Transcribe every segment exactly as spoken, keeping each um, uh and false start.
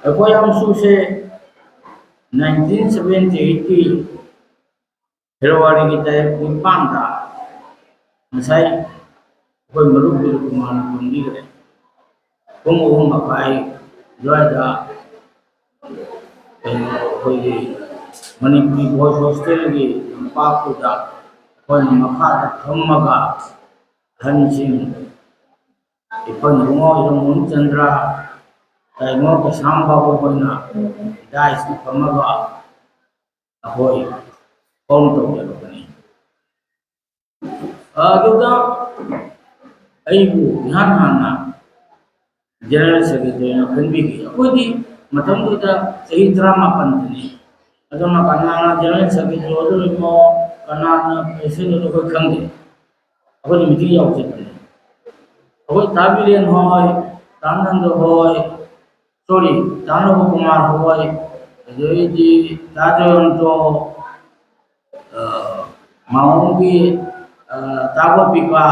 ꯑꯩꯈꯣꯏ ꯑꯝꯁꯨꯁꯦ nineteen seventy eight ꯀꯤ February ꯒꯤ ꯇꯥꯔꯤꯛ ꯅꯤꯄꯥꯟꯗ ꯉꯁꯥꯏ ꯑꯩꯈꯣꯏ ꯃꯔꯨꯞ ꯕꯤꯔꯨꯀꯨꯃꯥꯔꯅ ꯄꯟꯕꯤꯈ꯭ꯔꯦ꯫ ꯄꯨꯡ ꯑꯍꯨꯝ ꯃꯈꯥꯏ ꯑꯗꯨꯋꯥꯏꯗ ꯀꯩꯅꯣ, ꯑꯩꯈꯣꯏꯒꯤ ꯃꯅꯤꯄꯨꯔꯤ Boys Hostel ꯒꯤ ꯂꯝꯄꯥꯛꯇꯨꯗ ꯑꯩꯈꯣꯏꯅ ꯃꯈꯥꯗ ꯐꯝꯃꯒ ꯑꯍꯟꯁꯤꯡ, ꯏꯄꯟ ꯏꯕꯨꯡꯉꯣ ꯏꯔꯝ ꯃꯣꯍꯟꯆꯟꯗ꯭ꯔ, ꯇꯥꯏꯉꯣ ꯀꯩꯁꯥꯝ ꯕꯥꯕꯨ ꯍꯣꯏꯅ dais ꯇ ꯐꯝꯃꯒ ꯑꯩꯈꯣꯏ form ꯇꯧꯖꯔꯛꯄꯅꯤ꯫ ꯑꯗꯨꯗ ꯑꯩꯕꯨ ꯏꯍꯥꯟ ꯍꯥꯟꯅ General Secretary ꯅ ꯈꯟꯕꯤꯈꯤ꯫ ꯑꯩꯈꯣꯏꯗꯤ ꯃꯇꯝꯗꯨꯗ ꯆꯍꯤ ꯇꯔꯥꯃꯥꯄꯟꯗꯅꯤ꯫ ꯑꯗꯨꯅ ꯀꯅꯥꯅ General Secretary ꯑꯣꯏꯗꯣꯔꯤꯃꯣ, ꯀꯅꯥꯅ President ꯑꯣꯏꯗꯣꯏꯅꯣ ꯑꯩꯈꯣꯏ ꯈꯪꯗꯦ꯫ ꯑꯩꯈꯣꯏꯗꯤ meeting ꯌꯥꯎ ꯆꯠꯄꯅꯤ꯫ ꯑꯩꯈꯣꯏ ꯇꯥ ꯕꯤꯔꯦꯟ ꯍꯣꯏ, ꯇꯥ ꯅꯟꯗ ꯍꯣꯏ, sorry, ꯇꯥ ꯅꯕꯀꯨꯃꯥꯔ ꯍꯣꯏ, ꯑꯗꯩꯗꯤ ꯇꯥ ꯖꯌꯟꯇꯣ, ꯑ, ꯃꯥꯎꯟꯒꯤ, ꯑ, ꯇꯥ ꯒꯣꯄꯤꯀꯥ,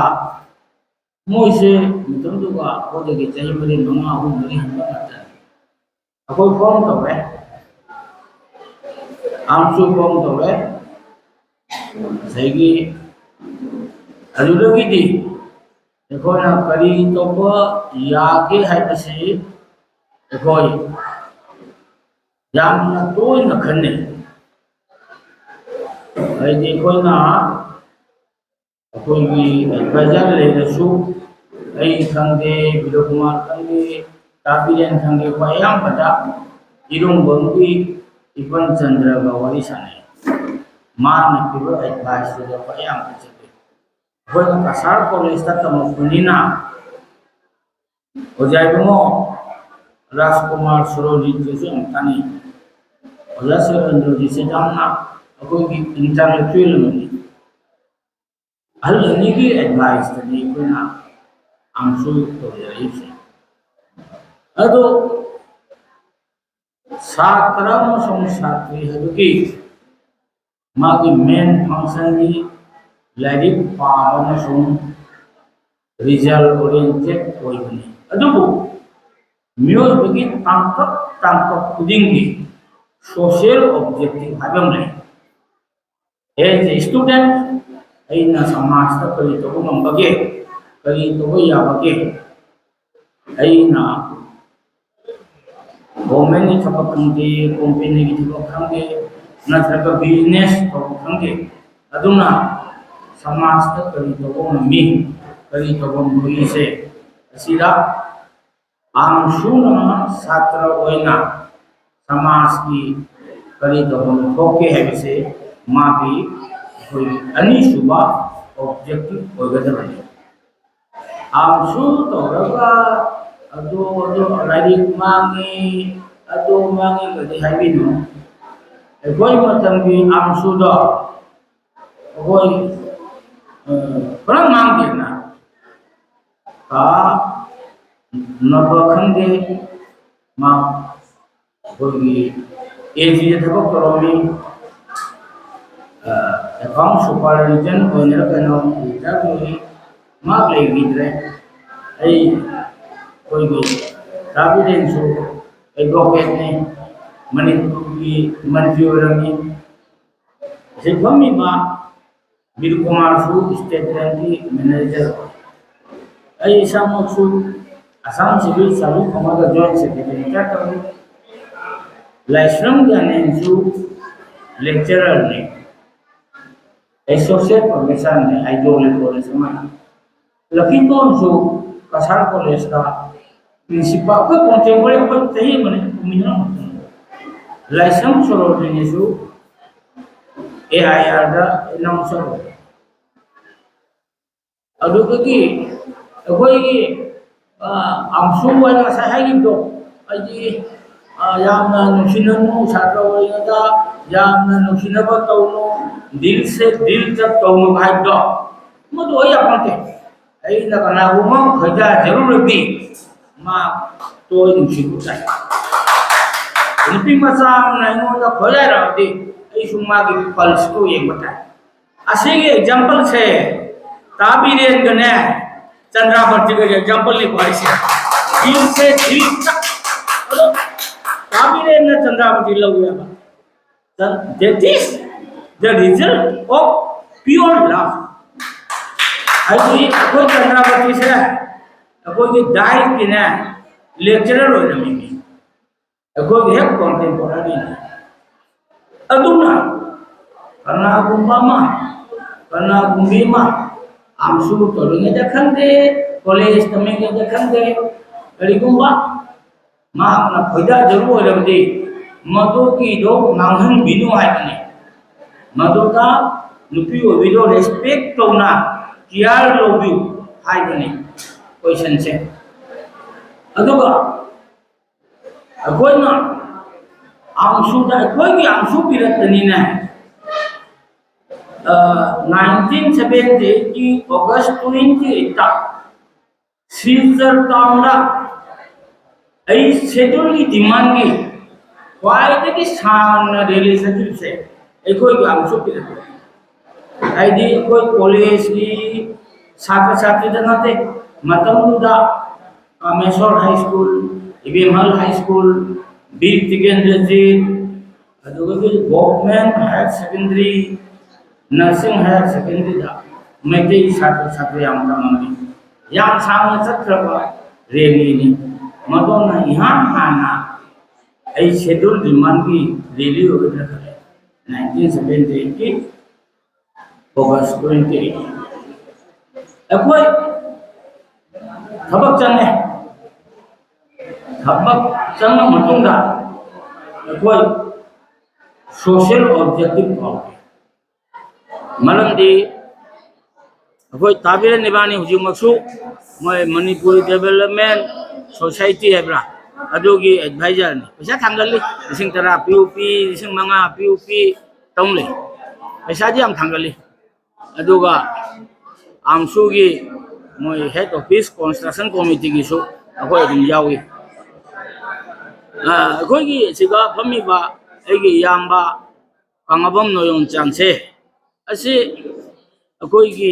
ꯃꯣꯏꯁꯦ ꯃꯇꯝꯗꯨꯒ ꯑꯩꯈꯣꯏꯗꯒꯤ ꯆꯍꯤ ꯃꯔꯤ, ꯃꯉꯥ, ꯑꯍꯨꯝ, ꯃꯔꯤ ꯍꯟꯕ ꯉꯥꯛꯇꯅꯤ꯫ ꯑꯩꯈꯣꯏ form ꯇꯧꯔꯦ, ꯑꯝꯁꯨ form ꯇꯧꯔꯦ꯫ ꯉꯁꯥꯏꯒꯤ ꯑꯗꯨꯗꯒꯤꯗꯤ ꯑꯩꯈꯣꯏꯅ ꯀꯔꯤ ꯇꯧꯕ ꯌꯥꯒꯦ ꯍꯥꯏꯕꯁꯤ ꯑꯩꯈꯣꯏ ꯌꯥꯝꯅ ꯇꯣꯏꯅ ꯈꯟꯅꯩ꯫ ꯍꯥꯏꯗꯤ ꯑꯩꯈꯣꯏꯅ ꯑꯩꯈꯣꯏꯒꯤ advisor ꯂꯩꯔꯁꯨ, ꯑꯩ ꯈꯪꯗꯦ, ꯕꯤꯔꯣꯀꯨꯃꯥꯔ ꯈꯪꯗꯦ, ꯇꯥ ꯕꯤꯔꯦꯟ ꯈꯪꯗꯦ, ꯑꯩꯈꯣꯏ ꯑꯌꯥꯝꯕꯗ ꯏꯔꯣꯡꯕꯝꯒꯤ ꯏꯄꯟ ꯆꯟꯗ꯭ꯔꯒ ꯋꯥꯔꯤ ꯁꯥꯟꯅꯩ꯫ ꯃꯥꯅ ꯄꯤꯕ advice ꯇꯨꯗ ꯑꯩꯈꯣꯏ ꯑꯌꯥꯝꯕ ꯆꯠꯂꯤ꯫ ꯑꯩꯈꯣꯏꯅ ꯀꯁꯥꯔ college ꯇ ꯇꯝꯃꯛꯄꯅꯤꯅ ꯑꯣꯖꯥ ꯏꯕꯨꯡꯉꯣ ꯔꯥꯖꯀꯨꯃꯥꯔ ꯁꯨꯔꯣꯖꯤꯠꯁꯤꯁꯨ ꯌꯥꯝ ꯀꯥꯟꯅꯩ꯫ ꯑꯣꯖꯥ ꯁꯨꯔꯦꯟꯗ꯭ꯔꯖꯤꯠꯁꯦ ꯌꯥꯝꯅ ꯑꯩꯈꯣꯏꯒꯤ intellectual ꯑꯃꯅꯤ꯫ ꯑꯍꯜ ꯑꯅꯤꯒꯤ advice ꯇꯅꯤ ꯑꯩꯈꯣꯏꯅ ꯑꯝꯁꯨ ꯇꯧꯖꯔꯛꯏꯁꯦ꯫ ꯑꯗꯣ ꯁꯥꯇ꯭ꯔ ꯑꯃꯁꯨꯡ ꯁꯥꯇ꯭ꯔꯤ ꯍꯥꯏꯕꯒꯤ ꯃꯥꯒꯤ main function ꯗꯤ ꯂꯥꯏꯔꯤꯛ ꯄꯥꯕ ꯑꯃꯁꯨꯡ result oriented ꯑꯣꯏꯕꯅꯤ꯫ ꯑꯗꯨꯕꯨ ꯃꯤꯑꯣꯏꯕꯒꯤ ꯇꯥꯡꯀꯛ ꯇꯥꯡꯀꯛ ꯈꯨꯗꯤꯡꯒꯤ social objective ꯍꯥꯏꯕ ꯑꯃ ꯂꯩ꯫ As a student, ꯑꯩꯅ ꯁꯃꯥꯖꯇ ꯀꯔꯤ ꯇꯧꯕ ꯉꯝꯕꯒꯦ, ꯀꯔꯤ ꯇꯧꯕ ꯌꯥꯕꯒꯦ? ꯑꯩꯅ government ꯀꯤ ꯊꯕꯛ ꯈꯪꯗꯦ, company ꯒꯤ ꯊꯕꯛ ꯈꯪꯗꯦ, ꯅꯠꯇ꯭ꯔꯒ business ꯇꯧꯕ ꯈꯪꯗꯦ, ꯑꯗꯨꯅ ꯁꯃꯥꯖꯇ ꯀꯔꯤ ꯇꯧꯕ ꯉꯝꯃꯤ, ꯀꯔꯤ ꯇꯧꯕ ꯉꯝꯃꯤꯁꯦ ꯑꯁꯤꯗ ꯑꯝꯁꯨꯅ ꯁꯥꯇ꯭ꯔ ꯑꯣꯏꯅ ꯁꯃꯥꯖꯀꯤ ꯀꯔꯤ ꯇꯧꯐꯝ ꯊꯣꯛꯀꯦ ꯍꯥꯏꯕꯁꯦ ꯃꯥꯒꯤ ꯑꯩꯈꯣꯏꯒꯤ ꯑꯅꯤꯁꯨꯕ objective ꯑꯣꯏꯒꯗꯕꯅꯤ꯫ ꯑꯝꯁꯨ ꯇꯧꯔꯒ ꯑꯗꯨ ꯑꯗꯨ ꯂꯥꯏꯔꯤꯛ ꯃꯥꯡꯉꯤ, ꯑꯗꯨ ꯃꯥꯡꯉꯤ ꯀꯗꯤ ꯍꯥꯏꯕꯤꯅꯨ꯫ ꯑꯩꯈꯣꯏ ꯃꯇꯝꯒꯤ ꯑꯝꯁꯨꯗꯣ ꯑꯩꯈꯣꯏ ꯄꯨꯔꯥ ꯃꯥꯡꯗꯦꯅ ꯀꯥ ꯅꯕ ꯈꯪꯗꯦ, ꯃꯥ ꯑꯩꯈꯣꯏꯒꯤ ꯑꯦ ꯖꯤꯗ ꯊꯕꯛ ꯇꯧꯔꯝꯃꯤ꯫ ꯑꯦꯀꯥꯎꯟ ꯁꯨꯄꯔꯚꯥꯏꯖꯔ ꯑꯣꯏꯅꯔ ꯀꯩꯅꯣ ꯔꯤꯇꯥꯌꯔ ꯑꯣꯏ꯫ ꯃꯥ ꯂꯩꯈꯤꯗ꯭ꯔꯦ꯫ ꯑꯩ ꯑꯩꯈꯣꯏꯒꯤ ꯗꯥ ꯕꯤꯔꯦꯟꯁꯨ ꯑꯦꯗꯚꯣꯀꯦꯠꯅꯤ, ꯃꯅꯤꯄꯨꯔꯒꯤ ꯃꯟꯇ꯭ꯔꯤ ꯑꯣꯏꯔꯝꯃꯤ꯫ ꯑꯁꯤ ꯐꯝꯃꯤꯕ ꯕꯤꯔ ꯀꯨꯃꯥꯔꯁꯨ ꯁ꯭ꯇꯦꯠ ꯕꯦꯡꯛꯀꯤ ꯃꯦꯅꯦꯖꯔ ꯑꯣꯏ꯫ ꯑꯩ ꯏꯁꯥꯃꯛꯁꯨ Assam civil service command join secretary retire ꯇꯧꯏ꯫ ꯂꯥꯏꯁ꯭ꯔꯝ ꯒ꯭ꯌꯥꯅꯦꯟꯁꯨ ꯂꯦꯛꯆꯔꯔꯅꯤ, ꯑꯦꯁꯣꯁꯤꯌꯦꯠ ꯄ꯭ꯔꯣꯐꯦꯁꯔꯅꯤ ꯑꯥꯏꯗꯤꯑꯣꯂꯣꯖꯤ ꯀꯣꯂꯦꯖ ꯑꯃ꯫ ꯂꯛꯀꯤꯇꯣꯟꯁꯨ ꯀꯁꯥꯔ ꯀꯣꯂꯦꯖꯇ ꯄ꯭ꯔꯤꯟꯁꯤꯄꯥꯜ, ꯑꯩꯈꯣꯏ ꯀꯣꯟꯇꯦꯝꯄꯣꯔꯔꯤ ꯑꯩꯈꯣꯏ ꯆꯍꯤ ꯑꯃꯅꯤ ꯀꯨꯝꯃꯤꯟꯅꯔꯝꯕ꯫ ꯂꯥꯏꯁ꯭ꯔꯝ ꯁꯣꯔꯣꯖꯤꯅꯤꯁꯨ ꯑꯦ ꯑꯥꯏ ꯑꯥꯔꯗ ꯑꯦꯅꯥꯎꯟꯁꯔ ꯑꯣꯏ꯫ ꯑꯗꯨꯗꯒꯤ ꯑꯩꯈꯣꯏꯒꯤ ꯑꯝꯁꯨ ꯍꯥꯏꯅ ꯉꯁꯥꯏ ꯍꯥꯏꯈꯤꯕꯗꯣ, ꯑꯩꯗꯤ ꯌꯥꯝꯅ ꯅꯨꯡꯁꯤꯅꯅꯨ, ꯁꯥꯇ꯭ꯔ ꯑꯣꯏꯔꯤꯉꯩꯗ ꯌꯥꯝꯅ ꯅꯨꯡꯁꯤꯅꯕ ꯇꯧꯅꯨ, ꯗꯤꯜꯁꯦ ꯗꯤꯜ ꯆꯠ ꯇꯧꯅꯨ ꯍꯥꯏꯕꯗꯣ, ꯃꯗꯨ ꯑꯩ ꯌꯥꯝ ꯄꯥꯝꯖꯩ꯫ ꯑꯩꯅ ꯀꯅꯥꯒꯨꯝꯕ ꯑꯃ ꯈꯣꯏꯗꯥꯖꯔꯨꯔꯗꯤ ꯃꯥ ꯇꯣꯏ ꯅꯨꯡꯁꯤꯕ ꯇꯥꯏ꯫ ꯅꯨꯄꯤ ꯃꯆꯥ ꯑꯃꯅ ꯑꯩꯉꯣꯟꯗ ꯈꯣꯏꯗꯥꯔꯛꯑꯗꯤ ꯑꯩꯁꯨ ꯃꯥꯒꯤ ꯄꯜꯁꯇꯨ ꯌꯦꯡꯕ ꯇꯥꯏ꯫ ꯑꯁꯤꯒꯤ ꯑꯦꯛꯖꯥꯝꯄꯜꯁꯦ ꯇꯥ ꯕꯤꯔꯦꯟꯒꯅꯦ ꯆꯟꯗ꯭ꯔꯥꯕꯇꯤꯒ ꯑꯦꯛꯖꯥꯝꯄꯜꯅꯤ ꯄꯥꯔꯤꯁꯦ꯫ ꯁꯦ ꯊ꯭ꯔꯤ ꯇꯛ꯫ ꯑꯗꯣ ꯇꯥꯕꯤꯔꯦꯟꯅ ꯆꯟꯗ꯭ꯔꯥꯕꯇꯤ ꯂꯧꯋꯦꯕ꯫ That is the result of pure love. ꯍꯥꯏꯗꯤ ꯑꯩꯈꯣꯏ ꯆꯟꯗ꯭ꯔꯥꯕꯇꯤꯁꯦ ꯑꯩꯈꯣꯏꯒꯤ ꯗꯥꯏꯠꯀꯤꯅꯦ lecturer ꯑꯣꯏꯔꯝꯃꯤꯅꯤ꯫ ꯑꯩꯈꯣꯏꯒꯤ ꯍꯦꯛ contemporary꯫ ꯑꯗꯨꯅ ꯀꯅꯥꯒꯨꯝꯕ ꯑꯃ, ꯀꯅꯥꯒꯨꯝꯕꯤ ꯑꯃ ꯑꯥꯝꯁꯨ ꯇꯧꯔꯤꯉꯩꯗ ꯈꯪꯗꯦ, ꯀꯣꯂꯦꯖ ꯇꯝꯃꯤꯉꯩꯗ ꯈꯪꯗꯦ, ꯀꯔꯤꯒꯨꯝꯕ ꯃꯍꯥꯛꯅ ꯈꯣꯏꯗꯥꯖꯔꯨ ꯑꯣꯏꯔꯕꯗꯤ ꯃꯗꯨꯒꯤꯗꯣ ꯉꯥꯡꯍꯟꯕꯤꯅꯨ ꯍꯥꯏꯕꯅꯤ꯫ ꯃꯗꯨꯗ ꯅꯨꯄꯤ ꯑꯣꯏꯕꯤꯗꯣ respect ꯇꯧꯅ care ꯂꯧꯕꯤꯌꯨ ꯍꯥꯏꯕꯅꯤ questionꯁꯦ꯫ ꯑꯗꯨꯒ ꯑꯩꯈꯣꯏꯅ ꯑꯥꯝꯁꯨꯗ, ꯑꯩꯈꯣꯏꯒꯤ ꯑꯥꯝꯁꯨ ꯄꯤꯔꯛꯄꯅꯤꯅꯦ꯫ ꯑ, nineteen seventy eightꯀꯤ August twenty eightꯇ Silchar townꯗ ꯑꯩ scheduleꯒꯤ demandꯀꯤ ꯈ꯭ꯋꯥꯏꯗꯒꯤ ꯁꯥꯡꯅ rally ꯆꯠꯈꯤꯕꯁꯦ ꯑꯩꯈꯣꯏꯒꯤ ꯑꯥꯝꯁꯨ ꯄꯤꯔꯛꯄꯅꯤ꯫ ꯍꯥꯏꯗꯤ ꯑꯩꯈꯣꯏ ꯀꯣꯂꯦꯖꯀꯤ ꯁꯥꯇ꯭ꯔ ꯁꯥꯇ꯭ꯔꯤꯗ ꯅꯠꯇꯦ, ꯃꯇꯝꯗꯨꯗ ꯀꯥꯃꯦꯁꯣꯔ High School, ꯏꯕꯦꯝꯍꯜ High School, Bir Tikendrajit, ꯑꯗꯨꯗꯒꯤ Government Higher Secondary, Nursing Higher Secondaryꯗ Meitei ꯁꯥꯇ꯭ꯔ ꯁꯥꯇ꯭ꯔꯤ ꯌꯥꯝ ꯇꯝꯃꯝꯃꯤ꯫ ꯌꯥꯝ ꯁꯥꯡꯅ ꯆꯠꯈ꯭ꯔꯕ rallyꯅꯤ꯫ ꯃꯗꯨꯅ ꯏꯍꯥꯟ ꯍꯥꯟꯅ ꯑꯩ schedule demandꯀꯤ rally ꯑꯣꯏꯒꯗ꯭ꯔꯥ ꯈꯜꯂꯦ꯫ Nineteen seventy eightꯀꯤ August twenty eight꯫ ꯑꯩꯈꯣꯏ ꯊꯕꯛ ꯆꯪꯉꯦ꯫ ꯊꯕꯛ ꯆꯪꯉ ꯃꯇꯨꯡꯗ ꯑꯩꯈꯣꯏ social objective ꯐꯥꯎ꯫ ꯃꯔꯝꯗꯤ ꯑꯩꯈꯣꯏ ꯇꯥꯕꯤꯔꯟ ꯏꯕꯥꯅꯤ ꯍꯧꯖꯤꯛꯃꯛꯁꯨ ꯃꯣꯏ ꯃꯅꯤꯄꯨꯔ Development Society ꯍꯥꯏꯕ꯭ꯔꯥ, ꯑꯗꯨꯒꯤ advisorꯅꯤ꯫ ꯄꯩꯁꯥ ꯊꯥꯡꯒꯠꯂꯤ, ꯂꯤꯁꯤꯡ ꯇꯔꯥ ꯄꯤꯌꯨ ꯄꯤ, ꯂꯤꯁꯤꯡ ꯃꯉꯥ ꯄꯤꯌꯨ ꯄꯤ, ꯇꯧ ꯂꯩ꯫ ꯄꯩꯁꯥꯗꯤ ꯌꯥꯝ ꯊꯥꯡꯒꯠꯂꯤ꯫ ꯑꯗꯨꯒ ꯑꯥꯝꯁꯨꯒꯤ ꯃꯣꯏ head office construction committeeꯒꯤꯁꯨ ꯑꯩꯈꯣꯏ ꯑꯗꯨꯝ ꯌꯥꯎꯏ꯫ ꯑ, ꯑꯩꯈꯣꯏꯒꯤ ꯁꯤꯗ ꯐꯝꯃꯤꯕ ꯑꯩꯒꯤ ꯏꯌꯥꯝꯕ ꯀꯪꯂꯥꯕꯝ ꯅꯣꯌꯣꯟꯆꯥꯟꯁꯦ ꯑꯁꯤ ꯑꯩꯈꯣꯏꯒꯤ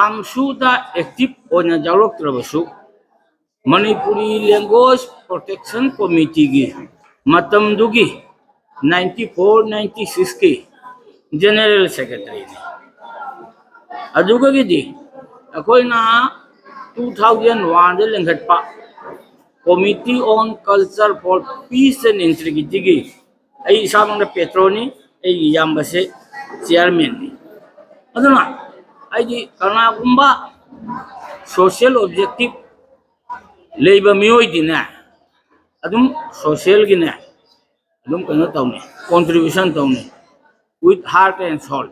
ꯑꯥꯝꯁꯨꯗ active ꯑꯣꯏꯅ ꯌꯥꯎꯔꯛꯇ꯭ꯔꯕꯁꯨ, ꯃꯅꯤꯄꯨꯔꯤ ꯂꯦꯡꯒ꯭ꯋꯦꯖ ꯄ꯭ꯔꯣꯇꯦꯛꯁꯟ ꯀꯣꯃꯤꯇꯤꯒꯤ ꯃꯇꯝꯗꯨꯒꯤ ninety four ninety six ꯀꯤ ꯖꯦꯅꯔꯦꯜ ꯁꯦꯀ꯭ꯔꯦꯇꯔꯤꯅꯤ꯫ ꯑꯗꯨꯒꯒꯤꯗꯤ ꯑꯩꯈꯣꯏꯅ two thousand one the ꯂꯤꯡꯈꯠꯄ Committee on Culture for Peace and Integrityꯒꯤ ꯑꯩ ꯏꯁꯥꯃꯛꯅ ꯄꯦꯇ꯭ꯔꯣꯟꯅꯤ, ꯑꯩꯒꯤ ꯏꯌꯥꯝꯕꯁꯦ ꯆꯤꯌꯥꯔꯃꯦꯟꯅꯤ꯫ ꯑꯗꯨꯅ ꯑꯩꯗꯤ ꯀꯅꯥꯒꯨꯝꯕ ꯁꯣꯁꯤꯌꯦꯜ ꯑꯣꯕꯖꯦꯛꯇꯤꯚ ꯂꯩꯕ ꯃꯤꯑꯣꯏꯗꯤꯅꯦ, ꯑꯗꯨꯝ ꯁꯣꯁꯤꯌꯦꯜꯒꯤꯅꯦ, ꯑꯗꯨꯝ ꯀꯩꯅꯣ ꯇꯧꯅꯤ, ꯀꯣꯟꯇ꯭ꯔꯤꯕ꯭ꯌꯨꯁꯟ ꯇꯧꯅꯤ, with heart and soul꯫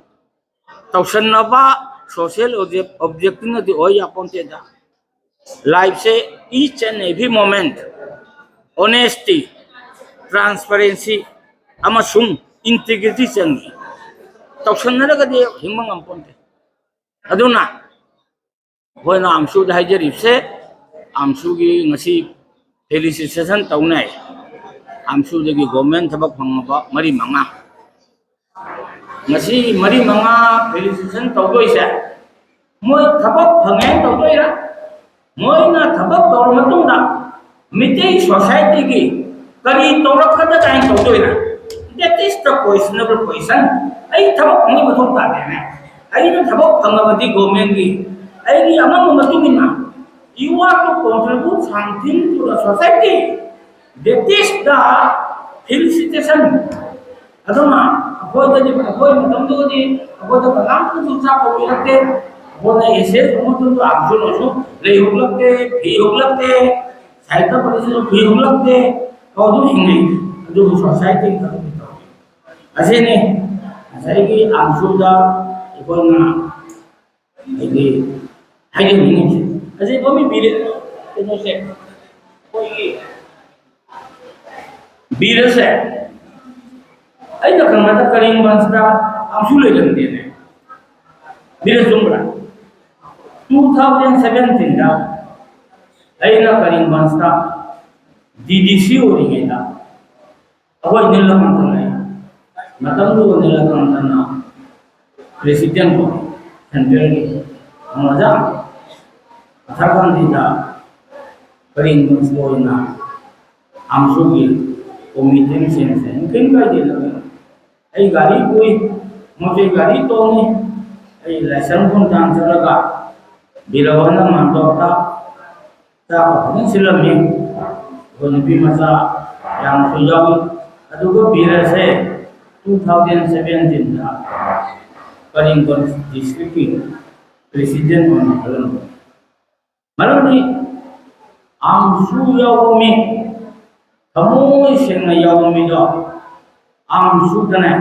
ꯇꯧꯁꯟꯅꯕ ꯁꯣꯁꯤꯌꯦꯜ ꯑꯣꯕꯖꯦꯛꯇꯤꯚꯅꯗꯤ ꯑꯣꯏ ꯌꯥꯄꯣꯟꯇꯦꯗ꯫ ꯂꯥꯏꯐꯁꯦ each and every moment honesty, transparency ꯑꯃꯁꯨꯡ integrity ꯆꯪꯉꯤ꯫ ꯇꯧꯁꯟꯅꯔꯒꯗꯤ ꯍꯤꯡꯕ ꯉꯝꯄꯣꯟꯇꯦ꯫ ꯑꯗꯨꯅ ꯑꯩꯈꯣꯏꯅ ꯑꯝꯁꯨꯗ ꯍꯥꯏꯖꯔꯤꯕꯁꯦ, ꯑꯝꯁꯨꯒꯤ ꯉꯁꯤ ꯐꯦꯂꯤꯁꯤꯇꯦꯁꯟ ꯇꯧꯅꯩ꯫ ꯑꯝꯁꯨꯗꯒꯤ ꯒꯣꯔꯃꯦꯟ ꯊꯕꯛ ꯐꯪꯉꯕ ꯃꯔꯤ ꯃꯉꯥ, ꯉꯁꯤ ꯃꯔꯤ ꯃꯉꯥ ꯐꯦꯂꯤꯁꯤꯇꯦꯁꯟ ꯇꯧꯗꯣꯏꯁꯦ ꯃꯣꯏ ꯊꯕꯛ ꯐꯪꯉꯦ ꯇꯧꯗꯣꯏꯔꯥ, ꯃꯣꯏꯅ ꯊꯕꯛ ꯇꯧꯔ ꯃꯇꯨꯡꯗ ꯃꯤꯇꯩ ꯁꯣꯁꯥꯏꯇꯤꯒꯤ ꯀꯔꯤ ꯇꯧꯔꯛꯀꯗ꯭ꯔꯥ ꯀꯥꯏꯅ ꯇꯧꯗꯣꯏꯔꯥ? That is the questionable question꯫ ꯑꯩ ꯊꯕꯛ ꯐꯪꯕꯒꯤ ꯃꯊꯧ ꯇꯥꯗꯦꯅꯦ꯫ ꯑꯩꯅ ꯊꯕꯛ ꯐꯪꯉꯕꯗꯤ ꯒꯣꯔꯃꯦꯟꯒꯤ, ꯑꯩꯒꯤ ꯑꯉꯝꯕ ꯃꯇꯨꯡ ꯏꯟꯅ you are to contribute something to the society, that is the felicitation꯫ ꯑꯗꯨꯅ ꯑꯩꯈꯣꯏꯗꯗꯤ, ꯑꯩꯈꯣꯏ ꯃꯇꯝꯗꯨꯗꯗꯤ ꯑꯩꯈꯣꯏꯗ ꯀꯅꯥꯝꯇꯁꯨ ꯆꯥꯛ ꯀꯧꯕꯤꯔꯛꯇꯦ꯫ ꯑꯩꯈꯣꯏꯅ ꯑꯦꯁꯦꯁ ꯇꯧꯕ ꯃꯇꯝꯗ ꯑꯥꯝꯁꯨꯅꯁꯨ ꯂꯩ ꯍꯧꯂꯛꯇꯦ, ꯐꯤ ꯍꯧꯂꯛꯇꯦ, ꯁꯥꯍꯤꯇ꯭ꯌ ꯄꯔꯤꯁꯠꯁꯨ ꯐꯤ ꯍꯧꯂꯛꯇꯦ꯫ ꯑꯗꯨꯝ ꯍꯤꯡꯅꯩ꯫ ꯑꯗꯨꯕꯨ ꯁꯣꯁꯥꯏꯇꯤ ꯈꯔꯗꯤ ꯇꯧꯏ꯫ ꯑꯁꯤꯅꯤ ꯉꯁꯥꯏꯒꯤ ꯑꯥꯝꯁꯨꯗ ꯑꯩꯈꯣꯏꯅ ꯍꯥꯏꯗꯤ ꯍꯥꯏꯖꯅꯤꯡꯉꯤꯁꯦ꯫ ꯑꯁꯤ ꯃꯃꯤꯡ ꯄꯤꯔꯦ, ꯀꯩꯅꯣꯁꯦ, ꯑꯩꯈꯣꯏꯒꯤ ꯕꯤꯔꯁꯦ ꯑꯩꯅ ꯈꯪꯕꯗ ꯀꯔꯤꯡꯕꯟꯁꯇ ꯑꯝꯁꯨ ꯂꯩꯔꯝꯗꯦꯅꯦ꯫ ꯕꯤꯔ ꯆꯨꯝꯕ꯭ꯔꯥ? Two thousand seventeen ꯗ ꯑꯩꯅ ꯀꯔꯤꯡꯕꯟꯁꯇ D D C ꯑꯣꯏꯔꯤꯉꯩꯗ ꯑꯩꯈꯣꯏ ꯅꯤꯂꯀꯥꯟꯇ ꯂꯩ꯫ ꯃꯇꯝꯗꯨꯗ ꯅꯤꯂꯀꯥꯟꯇꯅ ꯄ꯭ꯔꯦꯁꯤꯗꯦꯟ ꯀꯣ, ꯁꯦꯟꯇ꯭ꯔꯦꯜꯒꯤ, ꯈꯪꯉꯗ꯭ꯔꯥ? ꯃꯊꯪ ꯈꯪꯗꯦꯗ꯫ ꯀꯔꯤꯡꯒꯣꯟ ꯁ꯭ꯀꯨꯜꯅ ꯑꯝꯁꯨꯒꯤ ꯀꯣꯃꯤꯇꯤ ꯑꯃ ꯁꯦꯝꯁꯦ꯫ ꯀꯔꯤꯝ ꯀꯥꯏꯗꯦ꯫ ꯑꯩ ꯒꯥꯔꯤ ꯄꯨꯏ, ꯃꯣꯏꯁꯦ ꯒꯥꯔꯤ ꯇꯣꯡꯉꯤ꯫ ꯑꯩ ꯂꯥꯏꯁ꯭ꯔꯝ ꯈꯣꯡꯊꯥꯡ ꯆꯠꯂꯒ ꯕꯤꯔꯕꯟꯗ ꯃꯟꯗꯣꯞꯇ ꯆꯥꯛꯀ ꯐꯖꯅ ꯁꯤꯜꯂꯝꯃꯤ꯫ ꯑꯩꯈꯣꯏ ꯅꯨꯄꯤ ꯃꯆꯥ ꯌꯥꯝꯅꯁꯨ ꯌꯥꯎꯏ꯫ ꯑꯗꯨꯒ ꯕꯤꯔꯁꯦ two thousand seventeenꯗ ꯀꯔꯤꯡꯒꯣꯟ ꯗꯤꯁꯇ꯭ꯔꯤꯛꯀꯤ ꯄ꯭ꯔꯦꯁꯤꯗꯦꯟ ꯑꯣꯏꯅ ꯈꯜꯂꯝꯃꯤ꯫ ꯃꯔꯝꯗꯤ ꯑꯝꯁꯨ ꯌꯥꯎꯕ ꯃꯤ, ꯊꯃꯣꯏ ꯁꯦꯡꯅ ꯌꯥꯎꯕ ꯃꯤꯗꯣ, ꯑꯝꯁꯨꯗꯅꯦ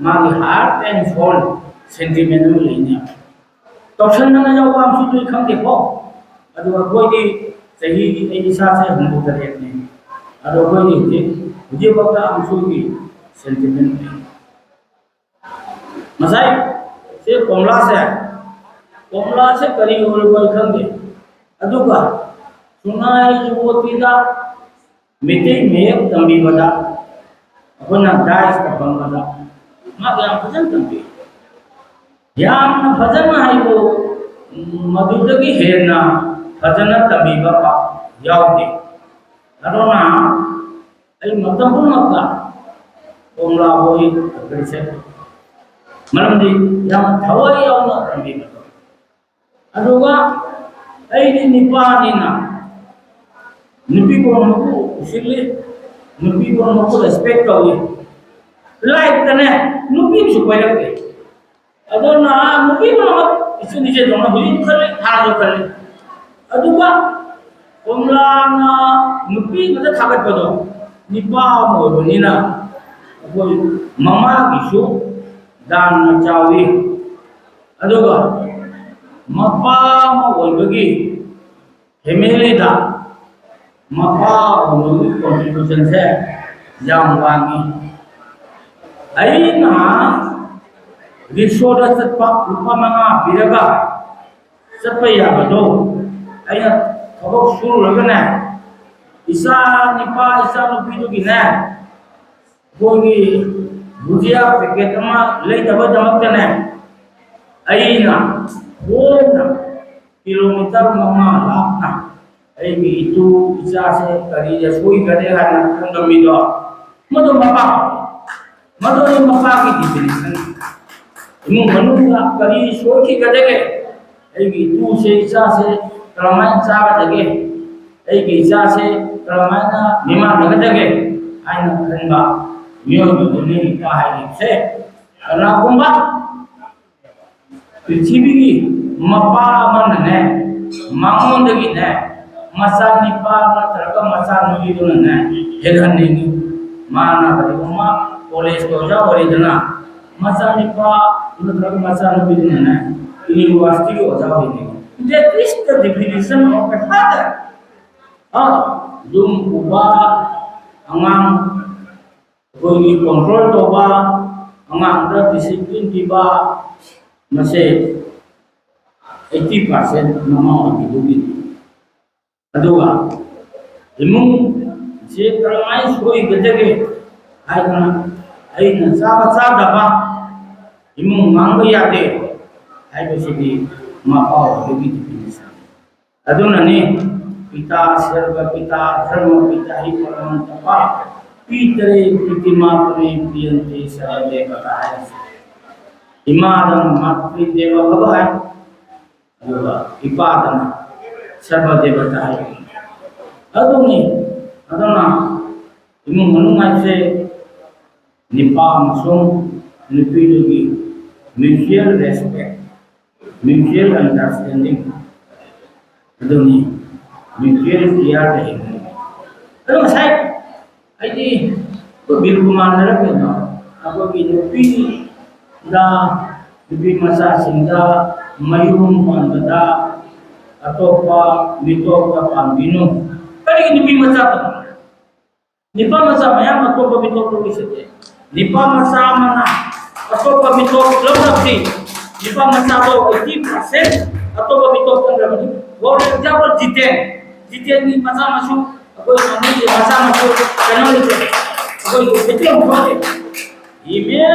ꯃꯥꯒꯤ heart and soul sentiment ꯑꯃ ꯂꯩꯅꯦ꯫ ꯇꯧꯁꯟꯗꯅ ꯌꯥꯎꯕ ꯑꯝꯁꯨꯗꯨꯗꯤ ꯈꯪꯗꯦꯀꯣ꯫ ꯑꯗꯨ ꯑꯩꯈꯣꯏꯗꯤ ꯆꯍꯤꯗꯤ, ꯑꯩ ꯏꯁꯥꯁꯦ ꯍꯨꯝꯐꯨ ꯇꯔꯦꯠꯅꯤ꯫ ꯑꯗꯣ ꯑꯩꯈꯣꯏꯗꯤ ꯍꯧꯖꯤꯛ, ꯍꯧꯖꯤꯛꯐꯥꯎꯗ ꯑꯝꯁꯨꯒꯤ sentiment ꯂꯩ꯫ ꯉꯁꯥꯏ ꯁꯤ ꯀꯣꯝꯂꯥꯁꯦ, ꯀꯣꯝꯂꯥꯁꯦ ꯀꯔꯤ ꯑꯣꯏꯔꯕꯅꯣ ꯈꯪꯗꯦ꯫ ꯑꯗꯨꯒ ꯁꯨꯡꯅꯥꯏ ꯌꯨꯕꯣꯇꯤꯗ ꯃꯩꯇꯩ ꯃꯌꯦꯛ ꯇꯝꯕꯤꯕꯗ, ꯑꯩꯈꯣꯏꯅ ꯗꯥꯏꯁꯇ ꯐꯝꯕꯗ ꯃꯍꯥꯛ ꯌꯥꯝ ꯐꯖꯅ ꯇꯝꯕꯤ꯫ ꯌꯥꯝꯅ ꯐꯖꯅ ꯍꯥꯏꯕꯨ, ꯃꯗꯨꯗꯒꯤ ꯍꯦꯟꯅ ꯐꯖꯅ ꯇꯝꯕꯤꯕ ꯄꯥꯛ ꯌꯥꯎꯗꯦ꯫ ꯑꯗꯨꯅ ꯑꯩ ꯃꯇꯝ ꯄꯨꯝꯅꯃꯛꯇ ꯀꯣꯝꯂꯥꯕꯨ ꯑꯩ appreciate ꯇꯧꯏ꯫ ꯃꯔꯝꯗꯤ ꯌꯥꯝꯅ ꯊꯋꯥꯏ ꯌꯥꯎꯅ ꯇꯝꯕꯤꯕꯗꯣ꯫ ꯑꯗꯨꯒ ꯑꯩꯗꯤ ꯅꯨꯄꯥꯅꯤꯅ ꯅꯨꯄꯤ ꯄꯨꯝꯅꯃꯛꯄꯨ ꯎꯁꯤꯜꯂꯤ, ꯅꯨꯄꯤ ꯄꯨꯝꯅꯃꯛꯄꯨ respect ꯇꯧꯏ꯫ Lifeꯇꯅꯦ ꯅꯨꯄꯤ ꯑꯃꯁꯨ ꯀꯣꯏꯔꯛꯇꯦ꯫ ꯑꯗꯨꯅ ꯅꯨꯄꯤ ꯄꯨꯝꯅꯃꯛ ꯏꯆꯤꯟ ꯏꯆꯦꯗꯧꯅ ꯍꯧꯖꯤꯛ ꯈꯜꯂꯤ, ꯍꯥꯟꯅꯁꯨ ꯈꯜꯂꯤ꯫ ꯑꯗꯨꯒ ꯀꯣꯝꯂꯥꯅ ꯅꯨꯄꯤ ꯉꯥꯛꯇ ꯊꯥꯒꯠꯄꯗꯣ, ꯅꯨꯄꯥ ꯑꯃ ꯑꯣꯏꯕꯅꯤꯅ ꯑꯩꯈꯣꯏ ꯃꯃꯥꯒꯤꯁꯨ ꯗꯥꯟꯅ ꯆꯥꯎꯏ꯫ ꯑꯗꯨꯒ ꯃꯄꯥ ꯑꯃ ꯑꯣꯏꯕꯒꯤ familyꯗ ꯃꯄꯥ ꯑꯣꯏꯕꯒꯤ contributionꯁꯦ ꯌꯥꯝ ꯋꯥꯡꯉꯤ꯫ ꯑꯩꯅ ꯔꯤꯛꯁꯣꯗ ꯆꯠꯄ, ꯂꯨꯄꯥ ꯃꯉꯥ ꯄꯤꯔꯒ ꯆꯠꯄ ꯌꯥꯕꯗꯣ, ꯑꯩꯅ ꯊꯕꯛ ꯁꯨꯔꯨꯔꯒꯅꯦ, ꯏꯆꯥ ꯅꯨꯄꯥ, ꯏꯆꯥ ꯅꯨꯄꯤꯗꯨꯒꯤꯅꯦ, ꯑꯩꯈꯣꯏꯒꯤ ꯕꯨꯖꯤꯌꯥ packet ꯑꯃ ꯂꯩꯅꯕꯒꯤꯗꯃꯛꯇꯅꯦ, ꯑꯩꯅ ꯈꯣꯡꯅ kilometre ꯃꯉꯥ ꯂꯥꯞꯅ ꯑꯩꯒꯤ ꯏꯇꯨ ꯏꯆꯥꯁꯦ ꯀꯔꯤꯗ ꯁꯣꯏꯈ꯭ꯔꯦ ꯍꯥꯏꯅ ꯈꯪꯉꯝꯃꯤꯗꯣ? ꯃꯗꯨ ꯃꯄꯥ, ꯃꯗꯨ ꯑꯩ ꯃꯄꯥꯒꯤ definition꯫ ꯏꯃꯨꯡ ꯃꯅꯨꯡꯗ ꯀꯔꯤ ꯁꯣꯏꯈꯤꯒꯗꯒꯦ? ꯑꯩꯒꯤ ꯏꯇꯨꯁꯦ, ꯏꯆꯥꯁꯦ ꯀꯔꯝꯍꯥꯏꯅ ꯆꯥꯒꯗꯒꯦ? ꯑꯩꯒꯤ ꯏꯆꯥꯁꯦ ꯀꯔꯝꯍꯥꯏꯅ ꯃꯤꯃꯥꯟꯅꯒꯗꯒꯦ ꯍꯥꯏꯅ ꯈꯟꯕ ꯃꯤꯑꯣꯏꯕꯗꯨꯅꯤ ꯏꯄꯥ ꯍꯥꯏꯔꯤꯕꯁꯦ꯫ ꯀꯅꯥꯒꯨꯝꯕ ꯄ꯭ꯔꯤꯊꯤꯕꯤꯒꯤ ꯃꯄꯥ ꯑꯃꯅꯅꯦ, ꯃꯉꯣꯟꯗꯒꯤꯅꯦ, ꯃꯆꯥꯅꯤꯄꯥ ꯅꯠꯇ꯭ꯔꯒ ꯃꯆꯥꯅꯨꯄꯤꯗꯨꯅꯅꯦ ꯍꯦꯜꯍꯟꯅꯤꯡꯉꯤ꯫ ꯃꯥꯅ ꯀꯔꯤꯒꯨꯝꯕ ꯀꯣꯂꯦꯖꯀꯤ ꯑꯣꯖꯥ ꯑꯣꯏꯔꯤꯗꯅ, ꯃꯆꯥꯅꯤꯄꯥ ꯅꯠꯇ꯭ꯔꯒ ꯃꯆꯥꯅꯨꯄꯤꯗꯨꯅꯅꯦ ꯌꯨꯅꯤꯚꯔꯁꯤꯇꯤꯒꯤ ꯑꯣꯖꯥ ꯑꯣꯏꯅꯤꯡꯉꯤ꯫ That is the definition of a father. ꯑ, ꯌꯨꯝ ꯄꯨꯕ, ꯑꯉꯥꯡ ꯑꯩꯈꯣꯏꯒꯤ control ꯇꯧꯕ, ꯑꯉꯥꯡꯗ discipline ꯄꯤꯕ, ꯃꯁꯦ eighty percent ꯃꯃꯥ ꯑꯣꯏꯕꯤꯗꯨꯒꯤꯅꯤ꯫ ꯑꯗꯨꯒ ꯏꯃꯨꯡꯁꯦ ꯀꯔꯝꯍꯥꯏꯅ ꯁꯣꯏꯒꯗꯒꯦ ꯍꯥꯏꯗꯅ, ꯑꯩꯅ ꯆꯥꯕ ꯆꯥꯗꯕ, ꯏꯃꯨꯡ ꯃꯥꯡꯕ ꯌꯥꯗꯦ ꯍꯥꯏꯕꯁꯤꯗꯤ ꯃꯄꯥ ꯑꯣꯏꯕꯒꯤ definition꯫ ꯑꯗꯨꯅꯅꯤ, "ꯄꯤꯇꯥ ꯁꯔꯕ ꯄꯤꯇꯥ ꯙꯔꯃ ꯄꯤꯇꯥ ꯍꯤ ꯄꯔꯃꯟ ꯇꯄꯥ, ꯄꯤꯇꯔꯦ ꯄ꯭ꯔꯤꯇꯤꯃꯥ ꯄꯨꯅꯦ ꯄ꯭ꯔꯤꯌꯟꯇꯦ ꯁꯔꯕ ꯗꯦꯕꯇꯥ" ꯍꯥꯏꯔꯤꯁꯦ꯫ ꯏꯃꯥꯗꯅ ꯃꯥꯇ꯭ꯔꯤ ꯗꯦꯕ ꯚꯕ ꯍꯥꯏ, ꯑꯗꯨꯒ ꯏꯄꯥꯗꯅ ꯁꯔꯕ ꯗꯦꯕꯇꯥ ꯍꯥꯏ꯫ ꯑꯗꯨꯅꯤ, ꯑꯗꯨꯅ ꯏꯃꯨꯡ ꯃꯅꯨꯡ ꯍꯥꯏꯁꯦ ꯅꯨꯄꯥ ꯑꯃꯁꯨꯡ ꯅꯨꯄꯤꯗꯨꯒꯤ mutual respect, mutual understanding, ꯑꯗꯨꯅꯤ mutual care ꯂꯩꯕꯅꯤ꯫ ꯑꯗꯣ ꯉꯁꯥꯏ ꯑꯩꯗꯤ ꯑꯩꯈꯣꯏ ꯕꯤꯔ ꯀꯨꯃꯥꯔꯅꯔ ꯀꯩꯅꯣ, ꯑꯩꯈꯣꯏꯒꯤ ꯅꯨꯄꯤꯗ, ꯅꯨꯄꯤ ꯃꯆꯥꯁꯤꯡꯗ ꯃꯌꯨꯝ ꯄꯥꯟꯕꯗ ꯑꯇꯣꯞꯄ ꯃꯤꯇꯣꯞꯇ ꯄꯥꯟꯕꯤꯅꯨ꯫ ꯀꯔꯤꯒꯤ ꯅꯨꯄꯤ ꯃꯆꯥ ꯄꯥꯟꯕ? ꯅꯨꯄꯥ ꯃꯆꯥ ꯃꯌꯥꯝ ꯑꯇꯣꯞꯄ ꯃꯤꯇꯣꯞ ꯂꯧꯔꯤꯁꯤꯗꯤ꯫ ꯅꯨꯄꯥ ꯃꯆꯥ ꯑꯃꯅ ꯑꯇꯣꯞꯄ ꯃꯤꯇꯣꯞ ꯂꯧꯔꯕꯗꯤ, ꯅꯨꯄꯥ ꯃꯆꯥꯗꯣ eighty percent ꯑꯇꯣꯞꯄ ꯃꯤꯇꯣꯞ ꯆꯪꯈ꯭ꯔꯕꯅꯤ꯫ For example, Jiten. ꯖꯤꯇꯦꯟꯒꯤ ꯃꯆꯥ ꯃꯁꯨ, ꯑꯩꯈꯣꯏ ꯃꯃꯤꯒꯤ ꯃꯆꯥ ꯃꯁꯨ ꯀꯩꯅꯣ ꯂꯩꯇꯦ꯫ ꯑꯩꯈꯣꯏꯒꯤ ꯃꯩꯇꯩꯂꯣꯟ ꯊꯣꯛꯇꯦ꯫ He may,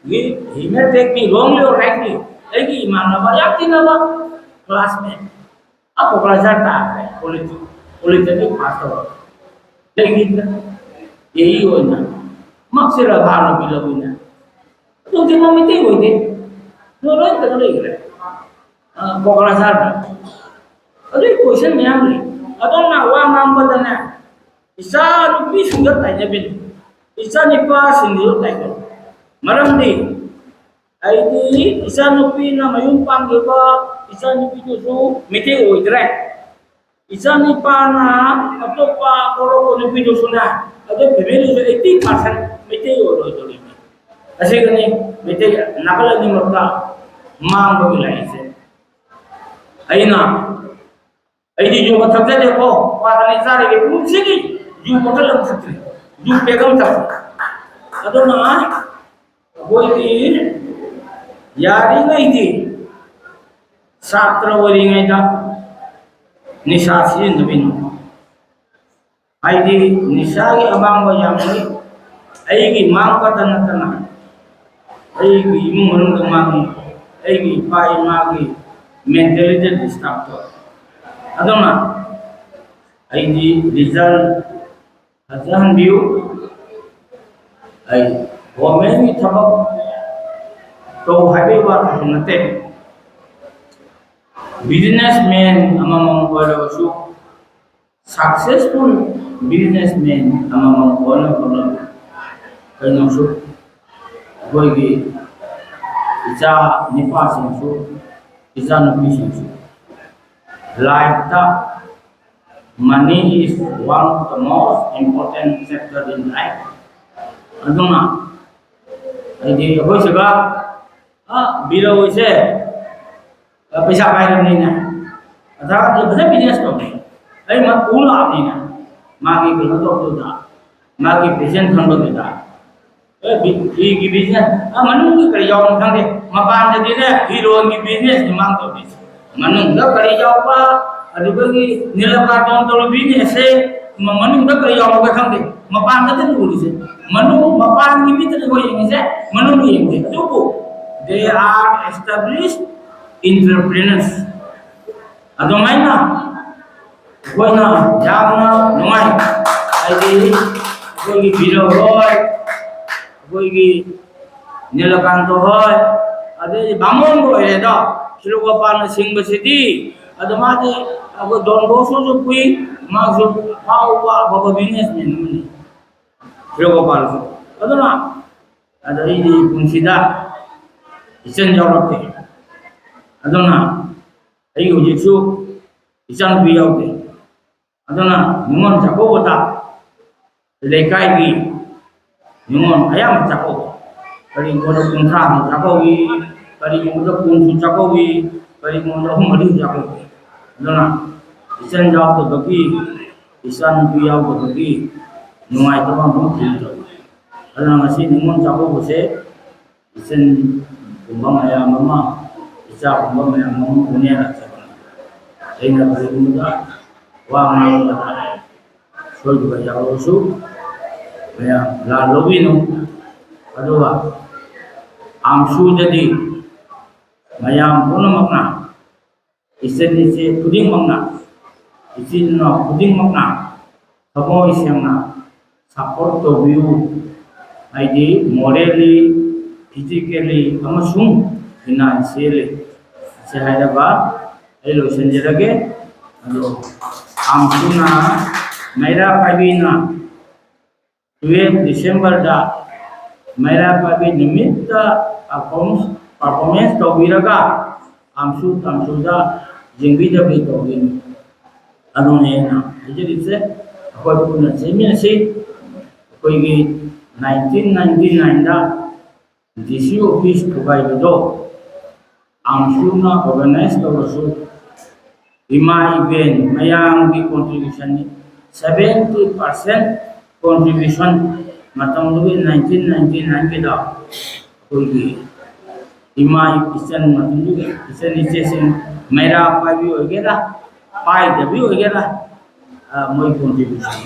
he, he may take me wrongly or rightly. ꯑꯩꯒꯤ ꯏꯃꯥꯟꯅꯕ, ꯌꯥꯝ ꯇꯤꯟꯅꯕ classmate꯫ ꯑ ꯀꯣꯀ꯭ꯔꯥꯖꯥꯔ ꯇꯥꯈ꯭ꯔꯦ꯫ ꯄꯣꯂꯤꯇꯤꯛ ꯄꯣꯂꯤꯇꯤꯛ ꯄꯥꯁ ꯇꯧꯔ ꯂꯩꯈꯤꯗ꯭ꯔꯦ꯫ ꯑꯦ ꯏ ꯑꯣꯏꯅ ꯃꯛꯁꯤꯔ ꯚꯥꯔꯅ ꯄꯤꯂꯧꯏꯅ ꯑꯗꯨ ꯍꯧꯖꯤꯛ ꯃꯃꯤꯇꯩ ꯑꯣꯏꯗꯦ꯫ ꯅꯣꯏ ꯂꯣꯏ ꯀꯩꯅꯣ ꯂꯩꯈ꯭ꯔꯦ꯫ ꯑ, ꯀꯣꯀ꯭ꯔꯥꯖꯥꯔꯗ ꯑꯗꯨꯒꯤ ꯀꯣꯏꯁꯟ ꯃꯌꯥꯝ ꯂꯩ꯫ ꯑꯗꯣꯝꯅ ꯋꯥ ꯉꯥꯡꯕꯗꯅꯦ ꯏꯆꯥ ꯅꯨꯄꯤꯁꯤꯡꯗ ꯇꯥꯏꯅꯕꯤꯅꯤ꯫ ꯏꯆꯥ ꯅꯤꯄꯥꯁꯤꯡꯗꯨ ꯇꯥꯏꯅꯕꯤ꯫ ꯃꯔꯝꯗꯤ ꯑꯩꯗꯤ ꯏꯆꯥꯅꯨꯄꯤꯅ ꯃꯌꯨꯝ ꯄꯥꯟꯈꯤꯕ ꯏꯆꯥꯅꯨꯄꯤꯗꯨꯁꯨ ꯃꯩꯇꯩ ꯑꯣꯏꯗ꯭ꯔꯦ꯫ ꯏꯆꯥꯅꯤꯄꯥꯅ ꯑꯇꯣꯞꯄ ꯀꯣꯔꯣꯛꯄ ꯅꯨꯄꯤꯗꯨꯁꯨꯅꯦ ꯑꯗꯨ ꯐꯦꯃꯤꯂꯤꯁꯨ ꯑꯩꯠꯇꯤ ꯄꯥꯔꯁꯦꯟ ꯃꯩꯇꯩ ꯑꯣꯏꯔꯣꯏꯗꯧꯔꯤꯅꯤ꯫ ꯑꯁꯤꯒꯅꯤ ꯃꯩꯇꯩ ꯅꯥꯀꯜ ꯑꯅꯤꯃꯛꯇ ꯃꯥꯡꯕꯒꯤ ꯂꯥꯏꯟꯁꯦ꯫ ꯑꯩꯅ ꯑꯩꯗꯤ ꯌꯨ ꯊꯛꯆꯗꯦꯀꯣ꯫ ꯄꯥꯗꯅ ꯏꯆꯥꯗꯒꯤ ꯄꯨꯟꯁꯤꯒꯤ ꯌꯨ ꯕꯣꯇꯜ ꯑꯃ ꯊꯛꯇ꯭ꯔꯤ꯫ ꯌꯨ ꯄꯦꯛ ꯑꯃ ꯊꯛꯇ꯭ꯔꯤ꯫ ꯑꯗꯨꯅ ꯑꯩꯈꯣꯏꯒꯤ ꯌꯥꯔꯤꯉꯩꯗꯤ ꯁꯥꯇ꯭ꯔ ꯑꯣꯏꯔꯤꯉꯩꯗ ꯅꯤꯁꯥ ꯁꯤꯖꯤꯟꯅꯕꯤꯅꯨ꯫ ꯍꯥꯏꯗꯤ ꯅꯤꯁꯥꯒꯤ ꯑꯃꯥꯡꯕ ꯌꯥꯝ ꯂꯩ꯫ ꯑꯩꯒꯤ ꯃꯥꯡꯕꯇ ꯅꯠꯇꯅ ꯑꯩꯒꯤ ꯏꯃꯨꯡ ꯃꯅꯨꯡꯗ ꯃꯥꯡꯉꯤ꯫ ꯑꯩꯒꯤ ꯏꯄꯥ ꯏꯃꯥꯒꯤ ꯃꯦꯟꯇꯦꯂꯤꯇꯤ ꯗꯤꯁꯇꯔꯕ ꯇꯧꯋꯦ꯫ ꯑꯗꯨꯅ ꯑꯩꯗꯤ ꯔꯤꯖꯜ ꯐꯖꯍꯟꯕꯤꯌꯨ꯫ ꯑꯩ ꯒꯣꯔꯃꯦꯟꯒꯤ ꯊꯕꯛ ꯇꯧ ꯍꯥꯏꯕꯒꯤ ꯋꯥ ꯈꯛꯇ ꯅꯠꯇꯦ꯫ ꯕꯤꯖꯤꯅꯦꯁ ꯃꯦꯟ ꯑꯃꯃꯝ ꯑꯣꯏꯔꯕꯁꯨ ꯁꯛꯁꯦꯁꯐꯨꯜ ꯕꯤꯖꯤꯅꯦꯁ ꯃꯦꯟ ꯑꯃꯃꯝ ꯑꯣꯏꯅꯕ ꯍꯣꯠꯅꯕ꯫ ꯀꯩꯅꯣꯁꯨ ꯑꯩꯈꯣꯏꯒꯤ ꯏꯆꯥ ꯅꯤꯄꯥꯁꯤꯡꯁꯨ ꯏꯆꯥ ꯅꯨꯄꯤꯁꯤꯡꯁꯨ ꯂꯥꯏꯐꯇ money is one of the most important factor in life꯫ ꯑꯗꯨꯅ ꯍꯥꯏꯗꯤ ꯑꯩꯈꯣꯏ ꯁꯤꯒ ꯑ, ꯕꯤꯔꯧꯁꯦ ꯄꯩꯁꯥ ꯄꯥꯏꯔꯕꯅꯤꯅ ꯑꯗꯥ ꯐꯖꯅ ꯕꯤꯖꯤꯅꯦꯁ ꯇꯧꯅꯤ꯫ ꯑꯩ ꯃꯥ ꯎ ꯂꯥꯛꯑꯕꯅꯤꯅ ꯃꯥꯒꯤ ꯀꯩꯅꯣ ꯇꯧꯕꯗꯨꯗ ꯃꯥꯒꯤ ꯄꯦꯁꯦꯟ ꯈꯟꯕꯗꯨꯗ ꯑꯦ ꯕꯤ- ꯕꯤꯒꯤ ꯕꯤꯖꯤꯅꯦꯁ ꯑ ꯃꯅꯨꯡꯒꯤ ꯀꯔꯤ ꯌꯥꯎꯕꯅꯣ ꯈꯪꯗꯦ꯫ ꯃꯄꯥꯟꯗꯗꯤꯅꯦ ꯐꯤꯔꯣꯟꯒꯤ ꯕꯤꯖꯤꯅꯦꯁꯅꯤ ꯃꯥꯅ ꯇꯧꯔꯤꯁꯦ꯫ ꯃꯅꯨꯡꯗ ꯀꯔꯤ ꯌꯥꯎꯕ ꯑꯗꯨꯗꯒꯤ ꯅꯤꯂꯀꯥꯔꯇꯣꯟ ꯇꯧꯔ ꯕꯤꯖꯤꯅꯦꯁꯁꯦ ꯃ- ꯃꯅꯨꯡꯗ ꯀꯔꯤ ꯌꯥꯎꯕꯒ ꯈꯪꯗꯦ꯫ ꯃꯄꯥꯟꯗꯗꯤ ꯎꯔꯤꯁꯦ ꯃꯅꯨꯡ ꯃꯄꯥꯟꯒꯤ ꯃꯤꯠꯇꯗꯤ ꯑꯩꯈꯣꯏ ꯌꯦꯡꯉꯤꯁꯦ ꯃꯅꯨꯡ ꯌꯦꯡꯗꯦ꯫ ꯑꯗꯨꯕꯨ they are established entrepreneurs꯫ ꯑꯗꯨꯃꯥꯏꯅ ꯑꯩꯈꯣꯏꯅ ꯌꯥꯝꯅ ꯅꯨꯡꯉꯥꯏ꯫ ꯍꯥꯏꯗꯤ ꯑꯩꯈꯣꯏꯒꯤ ꯕꯤꯔ ꯍꯣꯏ, ꯑꯩꯈꯣꯏꯒꯤ ꯅꯤꯂꯀꯥꯟꯇ ꯍꯣꯏ, ꯑꯗꯩ ꯕꯥꯃꯣꯟꯕꯨ ꯑꯣꯏꯔꯦꯗꯣ, ꯈꯤꯂꯣꯒꯣꯄꯥꯜꯅ ꯁꯤꯡꯕꯁꯤꯗꯤ꯫ ꯑꯗꯣ ꯃꯥꯗꯤ ꯑꯩꯈꯣꯏ ꯗꯣꯟ ꯕꯣꯁꯀꯣꯁꯨ ꯄꯨꯏ, ꯃꯥꯁꯨ ꯑꯐꯥꯎꯕ ꯑꯐꯕ ꯕꯤꯖꯤꯅꯦꯁꯃꯦꯟ ꯑꯃꯅꯤ ꯈꯤꯂꯣꯒꯣꯄꯥꯜꯁꯨ꯫ ꯑꯗꯨꯅ ꯑꯗ ꯑꯩꯗꯤ ꯄꯨꯟꯁꯤꯗ ꯏꯆꯟ ꯌꯥꯎꯔꯛꯇꯦ꯫ ꯑꯗꯨꯅ ꯑꯩ ꯍꯧꯖꯤꯛꯁꯨ ꯏꯆꯥꯅꯨꯄꯤ ꯌꯥꯎꯗꯦ꯫ ꯑꯗꯨꯅ ꯅꯤꯉꯣꯜ ꯆꯥꯛꯀꯧꯕꯗ ꯂꯩꯀꯥꯏꯒꯤ ꯅꯤꯉꯣꯜ ꯑꯌꯥꯝꯕ ꯆꯥꯛꯀꯧꯕ, ꯀꯔꯤꯒꯨꯝꯕꯗ ꯀꯨꯟꯊ꯭ꯔꯥꯃꯨꯛ ꯆꯥꯛꯀꯧꯏ, ꯀꯔꯤꯒꯨꯝꯕꯗ ꯀꯨꯟꯁꯨ ꯆꯥꯛꯀꯧꯏ, ꯀꯔꯤꯒꯨꯝꯕꯗ ꯑꯍꯨꯝ ꯃꯔꯤ ꯆꯥꯛꯀꯧꯏ꯫ ꯑꯗꯨꯅ ꯏꯆꯟ ꯌꯥꯎꯗꯕꯒꯤ, ꯏꯆꯥꯅꯨꯄꯤ ꯌꯥꯎꯗꯕꯒꯤ ꯅꯨꯡꯉꯥꯏꯇꯕ ꯑꯃ ꯐꯤꯜ ꯇꯧꯏ꯫ ꯑꯗꯨꯅ ꯉꯁꯤ ꯅꯤꯉꯣꯜ ꯆꯥꯛꯀꯧꯕꯁꯦ ꯏꯆꯟꯒꯨꯝꯕ ꯃꯌꯥꯝ ꯑꯃ, ꯏꯆꯥꯒꯨꯝꯕ ꯃꯌꯥꯝ ꯑꯃ ꯎꯅꯦꯅ ꯆꯠꯄꯅꯤ꯫ ꯑꯩꯅ ꯀꯔꯤꯒꯨꯝꯕꯗ ꯋꯥ ꯉꯥꯡꯕꯗ ꯁꯣꯏꯈꯤꯕ ꯌꯥꯎꯔꯕꯁꯨ ꯃꯌꯥꯝ ꯂꯥꯟ ꯂꯧꯕꯤꯅꯨ꯫ ꯑꯗꯨꯒ ꯑꯥꯝꯁꯨꯗꯗꯤ ꯃꯌꯥꯝ ꯄꯨꯝꯅꯃꯛꯅ, ꯏꯆꯟ ꯏꯆꯦ ꯈꯨꯗꯤꯡꯃꯛꯅ, ꯏꯆꯤꯜ ꯏꯅꯥꯎ ꯈꯨꯗꯤꯡꯃꯛꯅ ꯊꯃꯣꯏ ꯁꯦꯡꯅ ꯁꯞꯄꯣꯔꯠ ꯇꯧꯕꯤꯌꯨ꯫ ꯍꯥꯏꯗꯤ ꯃꯣꯔꯦꯜꯂꯤ, ꯐꯤꯖꯤꯀꯦꯜꯂꯤ ꯑꯃꯁꯨꯡ ꯐꯤꯅꯥꯟꯁꯤꯌꯦꯜꯂꯤ꯫ ꯑꯁꯤ ꯍꯥꯏꯔꯒ ꯑꯩ ꯂꯣꯏꯁꯤꯟꯖꯔꯒꯦ꯫ ꯑꯗꯣ ꯑꯥꯝꯁꯨꯅ, ꯃꯩꯔꯥ ꯄꯥꯏꯕꯤꯅ ꯇꯨꯌꯦꯜꯐ ꯗꯤꯁꯦꯝꯕꯔꯗ ꯃꯩꯔꯥ ꯄꯥꯏꯕꯤ ꯅꯨꯃꯤꯠꯇ ꯄꯔꯐꯣꯔꯃꯦꯟꯁ, ꯄꯔꯐꯣꯔꯃꯦꯟꯁ ꯇꯧꯕꯤꯔꯒ ꯑꯥꯝꯁꯨ ꯇꯥꯝꯁꯨꯗ ꯌꯦꯡꯕꯤꯗꯕꯤ ꯇꯧꯕꯤꯅꯤ꯫ ꯑꯗꯨꯅꯦ ꯑꯩꯅ ꯍꯥꯏꯖꯔꯤꯕꯁꯦ꯫ ꯑꯩꯈꯣꯏ ꯄꯨꯟꯅ ꯆꯦꯟꯃꯤꯟꯅꯁꯤ꯫ ꯑꯩꯈꯣꯏꯒꯤ ꯅꯥꯏꯟꯇꯤꯟ ꯅꯥꯏꯟꯇꯤ ꯅꯥꯏꯟꯗ ꯗꯤ ꯁꯤ ꯑꯣꯐꯤꯁ ꯊꯨꯒꯥꯏꯕꯗꯣ ꯑꯥꯝꯁꯨꯅ ꯑꯣꯔꯒꯅꯥꯏꯖ ꯇꯧꯔꯁꯨ, ꯏꯃꯥ ꯏꯕꯦꯟ ꯃꯌꯥꯝꯒꯤ ꯀꯣꯟꯇ꯭ꯔꯤꯕ꯭ꯌꯨꯁꯟꯅꯤ꯫ ꯁꯚꯦꯟꯇꯤ ꯄꯥꯔꯁꯦꯟ ꯀꯣꯟꯇ꯭ꯔꯤꯕ꯭ꯌꯨꯁꯟ ꯃꯇꯝꯗꯨꯒꯤ ꯅꯥꯏꯟꯇꯤꯟ ꯅꯥꯏꯟꯇꯤ ꯅꯥꯏꯟꯒꯤꯗ ꯑꯩꯈꯣꯏꯒꯤ ꯏꯃꯥ ꯏꯆꯟ ꯃꯇꯝꯗꯨꯒꯤ ꯏꯆꯟ ꯏꯆꯦꯁꯤꯡ ꯃꯩꯔꯥ ꯄꯥꯏꯕꯤ ꯑꯣꯏꯒꯦꯔꯥ, ꯄꯥꯏꯗꯕꯤ ꯑꯣꯏꯒꯦꯔꯥ, ꯑ, ꯃꯣꯏ ꯀꯣꯟꯇ꯭ꯔꯤꯕ꯭ꯌꯨꯁꯟ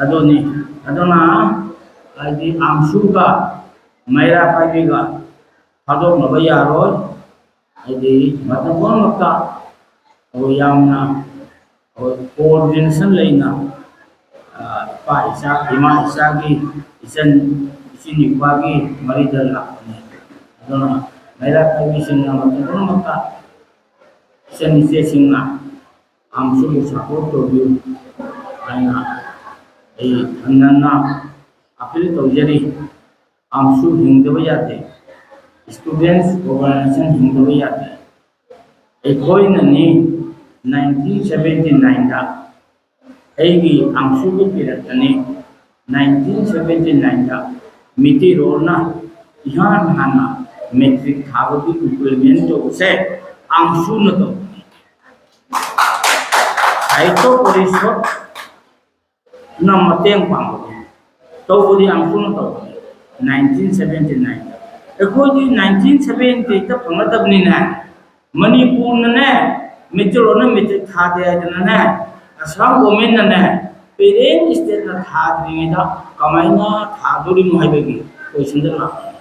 ꯑꯗꯨꯅꯤ꯫ ꯑꯗꯨꯅ ꯍꯥꯏꯗꯤ ꯑꯥꯝꯁꯨꯒ ꯃꯩꯔꯥ ꯄꯥꯏꯕꯤꯒ ꯊꯥꯗꯣꯛꯅꯕ ꯌꯥꯔꯣꯏ꯫ ꯍꯥꯏꯗꯤ ꯃꯇꯝ ꯄꯨꯝꯅꯃꯛꯇ ꯑꯩꯈꯣꯏ ꯌꯥꯝꯅ ꯑꯩꯈꯣꯏ ꯀꯣꯑꯣꯔꯗꯤꯅꯦꯁꯟ ꯂꯩꯅ, ꯑ, ꯏꯄꯥ ꯏꯆꯥ, ꯏꯃꯥ ꯏꯆꯥꯒꯤ, ꯏꯆꯟ, ꯏꯆꯤꯟ ꯏꯄꯥꯒꯤ ꯃꯔꯤꯗ ꯂꯥꯛꯄꯅꯤ꯫ ꯑꯗꯨꯅ ꯃꯩꯔꯥ ꯄꯥꯏꯕꯤꯁꯤꯡꯅ ꯃꯇꯝ ꯄꯨꯝꯅꯃꯛꯇ ꯏꯆꯟ ꯏꯆꯦꯁꯤꯡꯅ ꯑꯥꯝꯁꯨꯕꯨ ꯁꯄꯣꯔꯠ ꯇꯧꯕꯤꯌꯨ ꯍꯥꯏꯅ ꯑꯩ ꯍꯟꯅ ꯍꯟꯅ ꯑꯄꯤꯜ ꯇꯧꯖꯔꯤ꯫ ꯑꯥꯝꯁꯨ ꯍꯤꯡꯗꯕ ꯌꯥꯗꯦ, ꯁ꯭ꯇꯨꯗꯦꯟꯠꯁ ꯑꯣꯔꯒꯅꯥꯏꯖꯦꯁꯟ ꯍꯤꯡꯗꯕ ꯌꯥꯗꯦ꯫ ꯑꯩꯈꯣꯏꯅꯅꯤ ꯅꯥꯏꯟꯇꯤꯟ ꯁꯕꯦꯟꯇꯤ ꯅꯥꯏꯟꯗ ꯑꯩꯒꯤ ꯑꯥꯝꯁꯨꯒꯤ ꯄꯤꯔꯛꯇꯅꯤ ꯅꯥꯏꯟꯇꯤꯟ ꯁꯕꯦꯟꯇꯤ ꯅꯥꯏꯟꯗ ꯃꯤꯇꯩꯔꯣꯜꯅ ꯏꯍꯥꯟ ꯍꯥꯟꯅ ꯃꯦꯇ꯭ꯔꯤꯛ ꯊꯥꯕꯒꯤ ꯏꯝꯄ꯭ꯂꯤꯃꯦꯟ ꯇꯧꯕꯁꯦ ꯑꯥꯝꯁꯨꯅ ꯇꯧꯕꯅꯤ꯫ ꯁꯥꯍꯤꯇ꯭ꯌ ꯄꯔꯤꯁꯠꯅ ꯃꯇꯦꯡ ꯄꯥꯡꯕꯅꯤ꯫ ꯇꯧꯕꯗꯤ ꯑꯥꯝꯁꯨꯅ ꯇꯧꯕꯅꯤ꯫ ꯅꯥꯏꯟꯇꯤꯟ ꯁꯕꯦꯟꯇꯤ ꯅꯥꯏꯟꯗ ꯑꯩꯈꯣꯏꯗꯤ ꯅꯥꯏꯟꯇꯤꯟ ꯁꯕꯦꯟꯇꯤ ꯑꯩꯠꯇ ꯐꯪꯅꯗꯕꯅꯤꯅꯦ꯫ ꯃꯅꯤꯄꯨꯔꯅꯅꯦ, ꯃꯤꯇꯩꯔꯣꯜꯅ ꯃꯦꯇ꯭ꯔꯤꯛ ꯊꯥꯗꯦ ꯍꯥꯏꯗꯅꯅꯦ, ꯑꯁꯥꯝ ꯒꯣꯔꯃꯦꯟꯅꯅꯦ, ꯄꯦꯔꯦꯟ ꯁ꯭ꯇꯦꯠꯅ ꯊꯥꯗ꯭ꯔꯤꯉꯩꯗ ꯀꯃꯥꯏꯅ ꯊꯥꯗꯣꯔꯤꯅꯣ ꯍꯥꯏꯕꯒꯤ ꯀꯣꯏꯁꯟꯗ ꯂꯥꯛꯄꯅꯤ꯫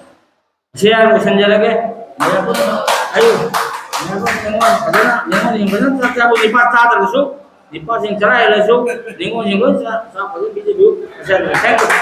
ꯁꯤ ꯍꯥꯏꯔ ꯂꯣꯏꯁꯤꯟꯖꯔꯒꯦ꯫ ꯃꯌꯥꯝ ꯄꯨꯝꯅꯃꯛ ꯑꯩ ꯃꯌꯥꯝ ꯄꯨꯝꯅꯃꯛ ꯅꯤꯉꯣꯜ ꯐꯖꯅ, ꯅꯤꯉꯣꯜꯁꯤꯡ ꯐꯖꯅ ꯆꯥꯛ ꯆꯥꯕ ꯂꯨꯄꯥ ꯆꯥꯗ꯭ꯔꯒꯁꯨ, ꯂꯨꯄꯥꯁꯤꯡ ꯆꯔꯥ ꯍꯦꯜꯂꯁꯨ, ꯅꯤꯉꯣꯜꯁꯤꯡ ꯂꯣꯏ ꯆꯥ-, ꯆꯥꯛ ꯐꯖꯅ ꯄꯤꯖꯕꯤꯌꯨ꯫ ꯂꯣꯏꯁꯤꯟꯖꯔꯒꯦ꯫ Thank you꯫